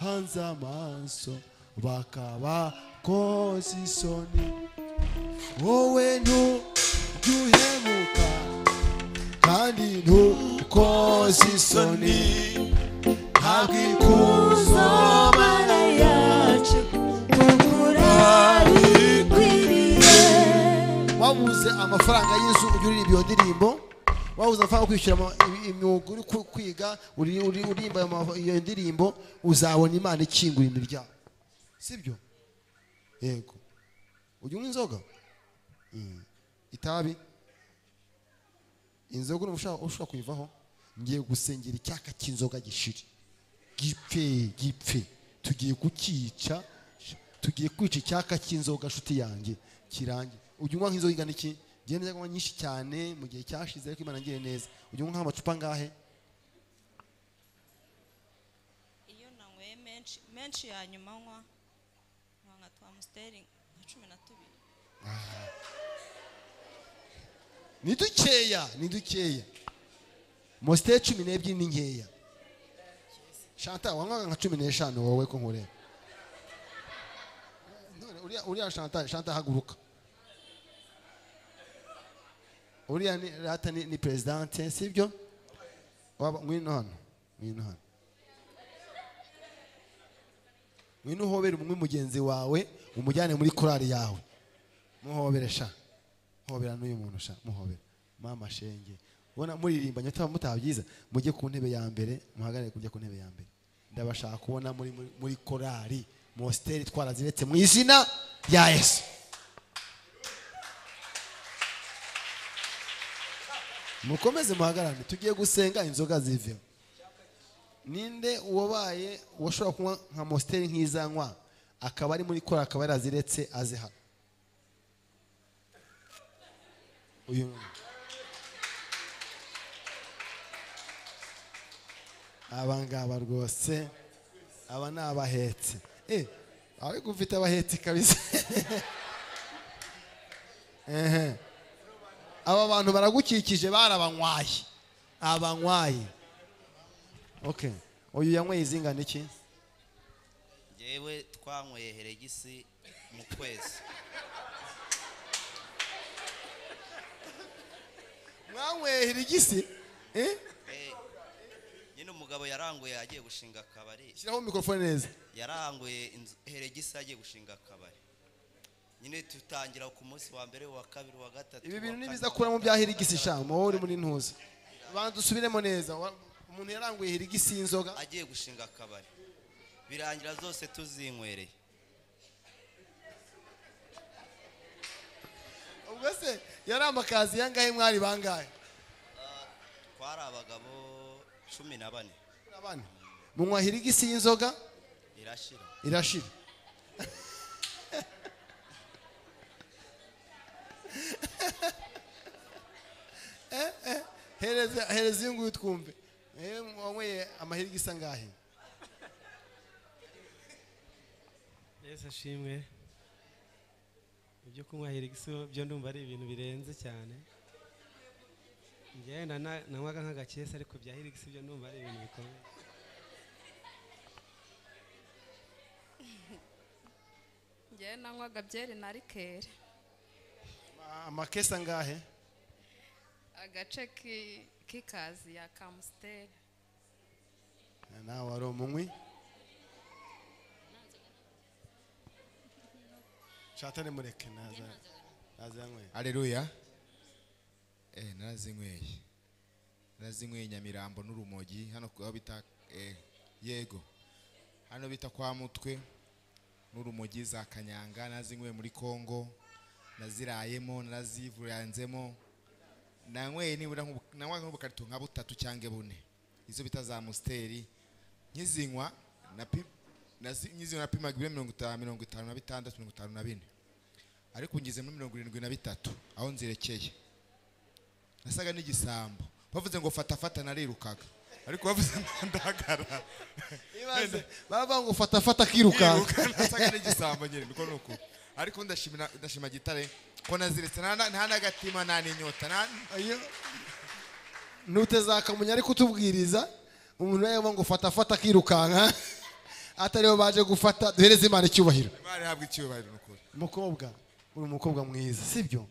Abaguhanze amaso bakabakoza isoni. Wowe ntuhemuka kandi ntukoze isoni, ntabwo ikuzo Mana yacu kurarikwiriye. Wabuze amafaranga y'inzu ujya uririmba iyo ndirimbo, wabuze amafaranga yo kwishyura imyuga uri kwiga, uririmba iyo ndirimbo, uzabona Imana ikingura imiryango, sibyo? Yego. Ujya unywa inzoga? Itabi? Inzoga ushobora kuyivaho? Ngiye gusengera icyaka cy'inzoga gishire, gipfe gipfe. Tugiye kucyica, tugiye kwica icyaka cy'inzoga nshuti yanjye kirange. Ujya unywa nk'inzoga ingana iki? Njye njya kunywa nyinshi cyane mu gihe cyashize, ariko Imana ngire neza. Ujya unywa nk'amacupa angahe? Iyo nanyweye menshi menshi ya nyuma nywa nka twa Amstel nka 12. Ni dukeya, ni dukeya. Mostel 12 ni nkeya. Chantal wanywaga nka 15 wowe ko nkureba. None uriya Chantal haguruka. Uriya ni rata ni presidente, sibyo? Waba ngwino hano, ngwino hano. Ngwino uhobere umwe mugenzi wawe, umujyane muri korali yawe. Muhobere sha. Muhobera n'uyu muntu sha, muhobere. Mama shenge. Ubona muririmba nyata mutabyiza, mujye ku ntebe ya mbere, muhagarare kujya ku ntebe ya mbere. Ndabashaka kubona muri korali Mostel twaraziretse mu izina rya Yesu. Mukomeze muhagarane, tugiye gusenga inzoga ziveho. Ninde uwabaye washobora kunywa nka Mostel nk'izanywa akaba ari muri korali akaba yaraziretse aze hano? Uyu abangaba rwose aba ni abahetse. Ariko ufite abahetse kabisa. Aba bantu baragukikije barabanywaye, abanywaye. Okay, uyu yanyweye izingana iki? Jewe twanyweye heregisi mu kwezi. Mwanyweye heregisi? Nyine umugabo yaranguye agiye gushinga akabari. Shyiraho microphone neza. Yaranguye heregisi agiye gushinga akabari. Nyine tutangira ku munsi wa mbere, wa kabiri, wa gatatu. Ibi bintu nibiza kura mu bya herigisi sha, wowe uri muri ntuza. Bantu dusubiremo neza. Umuntu yaranguye herigisi y'inzoga agiye gushinga akabari. Birangira zose tuzinywereye. Ubwo se yari amakazi yangahe mwari bangahe? Twari abagabo 14. Munywa herigisi y'inzoga irashira. Irashira. Hereza iyo nguyu twumve. Wanyweye amahirigisi angahe? Yesu ashimwe. Ibyo kunywa herigisi byo ndumva ari ibintu birenze cyane. Njye nanywaga nk'agakesi, ariko bya herigisi byo ndumva ari ibintu bikomeye. Njye nanywaga byeri na rikeri. Amakesi angahe? Agace k'ikazi ya Amstel. Nawe wari umunywi? Shatani mureke naza yanyweye. Haleluya. Narazinyweye. Narazinyweye Nyamirambo n'urumogi hano aho bita yego. Hano bita kwa Mutwe n'urumogi za Kanyanga, nazinyweye muri Kongo, nazirayemo, narazivuranzemo. Nanyweye nibura nanywa nk'ubukarito nka butatu cyangwa bune. Izo bita za Musteri nkizinywa nkizinywa napimaga ibiro 50, 56, 54. Ariko ngize muri 73 aho nzirekeye. Nasaga n'igisambo. Bavuze ngo fata fata narirukaga. Ariko bavuze ndagara. Ibaze baba ngo fata fata kirukanka. Nasaga n'igisambo nyine niko nuko. Ariko ndashima Gitare ko naziretse nta nagatima nta n'inyota. Nutezakamunya ariko utubwiriza umuntu yavuga ngo fata fata kirukanka. Ataribo baje gufata, duhereze Imana icyubahiro. Imana ihabwe icyubahiro nukuri. Mukobwa, uri umukobwa mwiza, sibyo?